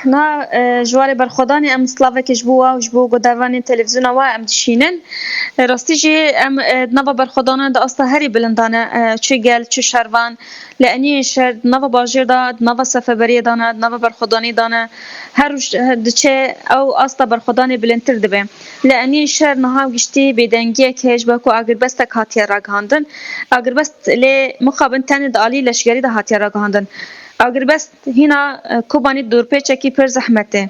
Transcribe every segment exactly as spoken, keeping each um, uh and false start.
Na, e, ji warê berxwedanê em slavekê ji bo we û ji bo guhdarvanên televîzyona we em dişînin. E, rastî jî em, e, di nava berxwedanan de asta herî bilind de ne, e, çi gel, çi şervan. Li eniyên şer di nava bajêr de, di nava seferberiyê de ne, di nava berxwedanê de ne. Her roj, e, diçe ew asta berxwedanê bilindtir dibe. Li eniyên şer niha giştî bêdengiyek heye ji ber ku agirbestek hatiye ragihandin. Agirbest lê mixabin tenê di alî leşgerî de hatiye ragihandin. Agirbest hîna, e, Kobanî dorpêçekî pir zehmet e.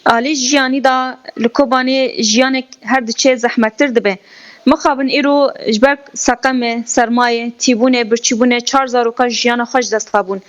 Alî jiyanî de li Kobanê jiyanek her diçe zehmettir dibe. Mixabin îro ji ber seqemê, sermayê, tîbûnê, birçîbûnê çar zaroka jiyana xwe ji dest xabûn.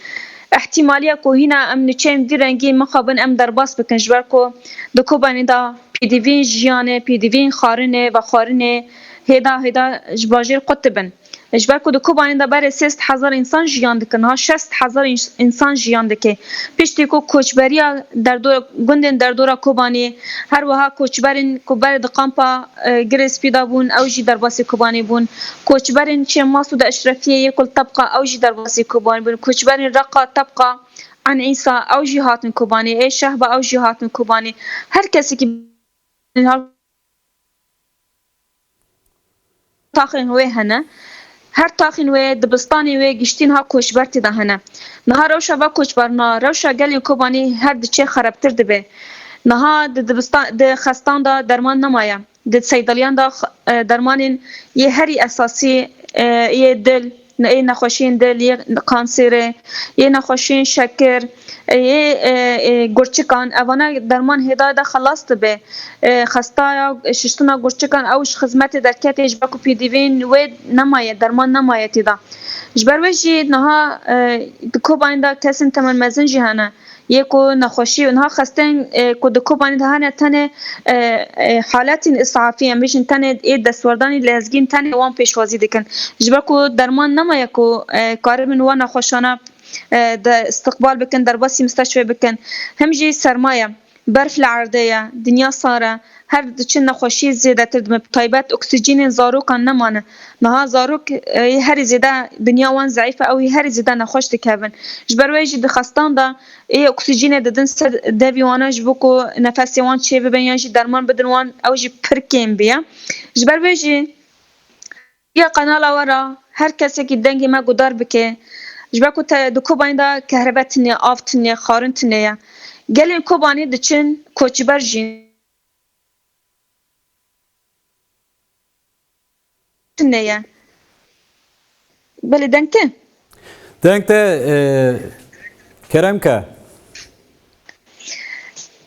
Îhtîmaliya ku hîna em niçeyên vî rengî mixabin em derbas bikin ji ber ku di Kobanê de pêdivîn jiyanê, pêdivîn xwarinê, vexwarinê hêda hêda ji bajêr qut dibin. Ji ber ku di Kobanê de berê sê sed hezar însan jiyan dikin, ha şeş sed hezar ins-, însan jiyan dike. Piştî ku koçberiya derdo-, gundên derdora Kobanê, her wiha koçberên ku berê di kampa, e, Girê Spî de bûn, ew jî derbasî Kobanê bûn. Koçberên Çêm Masûd Eşrefiyê yê ku li Tebqa, ew jî derbasî Kobanê bûn. Koçberên Reqa, Tebqa, Eyn Îsa, ew jî hatin Kobanê. Ê Şehba, ew jî hatin Kobanê. Her kesekî taxên wê hene. Her taxên wê, dibistanên wê giştî niha koçber tê de hene. Niha rewşa va koçberna, rewşa gelên Kobanî her diçe xerabtir dibe. Niha di dibistan, di xestan de derman nemaye. Di seydaliyan de x-, e, dermanên yê herî esasî, e, yê dil, ne-, yê nexweşiyên dil, yê kanserê, yê nexweşiyên şekir, yê, e, e, gurçikan, evana derman hêdayê de xelas dibe. E, xestaya şiştina gurçikan ew ji xizmetê derketê, ji ber ku pêdivîn wê nemaye, derman nemaye tê de. Ji ber wê jî niha, e, di Kobanê de kesên temenmezin jî hene. Yê ku nexweşî û niha xesteyên, e, ku di Kobanê de hene tenê, e, e, haletên îsafî, em bêjin tenê ê destwerdanî lezgîn tenê wan pêşwazî dikin. Ji ber ku derman nemaye ku, e, karibin wan nexweşana, e, de istiqbal bikin, derbasî misteşfê bikin. Him jî sermaye, berf li erdê ye, dinya sar e, her diçin nexweşî zêdetir dibe. Bi taybet oksîjînên zarokan nemane. Niha zarok, e, herî zêde dinya wan zeîf e, ew ê herî zêde nexweş dikevin. Ji ber wê jî di xestan de ê oksîjînê didin ser devî wana ji bo ku nefesê wan çêbibin yan jî derman bidin wan, ew jî pir kêm bûye. Ji ber wê jî ya qenala we re her kesekî dengê me guhdar bike. Ji ber ku te di Kobanê de kehrebe tune, av tune, xwarin tune ye. Gelên Kobanê diçin koçber jî. Tune ye. Belê deng te? Deng te, e, kerem ke.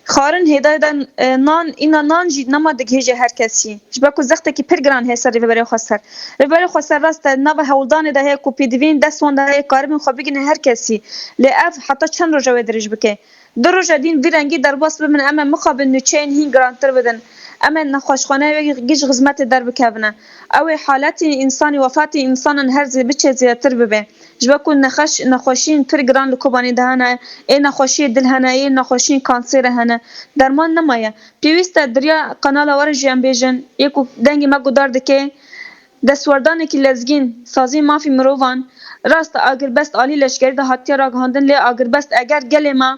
Xwarin hêdayê de, e, nan, îna nan jî nema digihêje her kesî. Ji ber ku zextekî pir giran heye ser Rêveberê Xweser. Rêveberê Xweser rast e, nava hewldanê de heye ku pêdivîn dest wan de heye, karibin xwe bigihîne her kesî. Lê ev heta çend roja wê dirêj bike? Du roja dîn vî rengî derbas bibin, em ê mixabin nûçeyên hîn girantir bidin. Em ê nexweşxaneyê wê giş xizmetê derbikevine. Ew ê haletên însanî, wefatên însanan her zê biçe zêdetir bibe. Ji ber ku nexeş-, nexweşiyên pir giran li Kobanê de hene, ê nexweşiyê dil hene, ê nexweşiyên kanserê hene. Derman nemaye. Pêwîst e di riya qenala we re jî em bêjin, yê ku dengê me guhdar dike, destwerdanekî lezgîn, saziyên mafî mirovan, rast e agirbest alî leşkerî de hatiye ragihandin, lê agirbest eger gelê me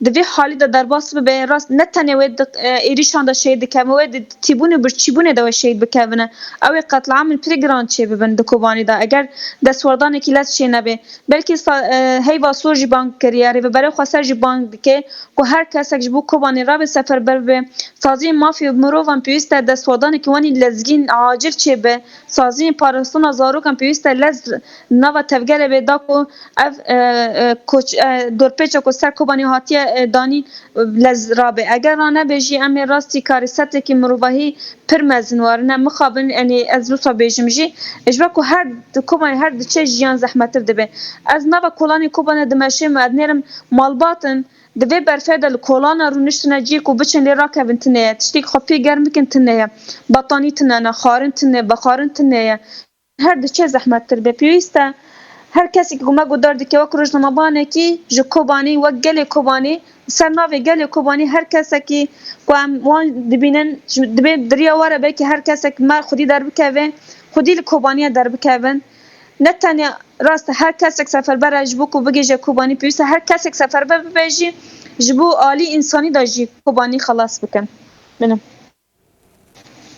di vê halî de derbas bibe, rast ne tenê wê di, e, êrîşan de şehîd dikevin, wê di tîbûn û birçîbûnê de wê şehîd bikevine. Ew ê qetliamên pir giran çêbibin di Kobanê de, eger destwerdanekî lez çênebe. Belkî sa-, e, Heyva Sor jî bang kiriye, Rêveberê Xweser jî bang dike ku her kesek ji bo Kobanê rabe seferber bibe. Saziyên mafê mirovan pêwîst e destwerdanekî wan ên lezgîn acil çêbe. Saziyên parastina zarokan pêwîst e lez nava tevgerê bê da ku ev, e, e, koç-, e, dorpêça ku ser Kobanê hatiye, e, danîn, e, lez rabe. Eger ranebe jî em ê rastî karîsetekî mirovahî pir mezin warine. Mixabin, yanî ez wisa bêjim jî, ji ber ku her di Kobanê her diçe jiyan zehmettir dibe. Ez nava kolanê Kobanê dimeşêm û ez nêrim malbatin, di vê berfê de li kolana rûniştine ciyê ku biçin lê rakevin tune ye. Tiştê ku xwe pê germ bikin tune ye. Betanî tune ne, xwarin tune, vexwarin tune ye. Her diçe zehmettir be. Pêwîst e her kesekî ku me guhdar dike, wek rojnamevanekî ji Kobanî, wek gelê Kobanî, ser navê gelê Kobanî her kesekî ku em wan dibînin, ji, dibê di riya we re belkî her kesek me xwedî derbikeve, xwedî li Kobaniya derbikevin. Ne tenê rast e, her kesek seferber e ji bo ku bigihêje Kobanî, pêwîst e her kesek seferber bibe jî, Ji bo alî însanî de jî Kobanî xelas bikin. Binim.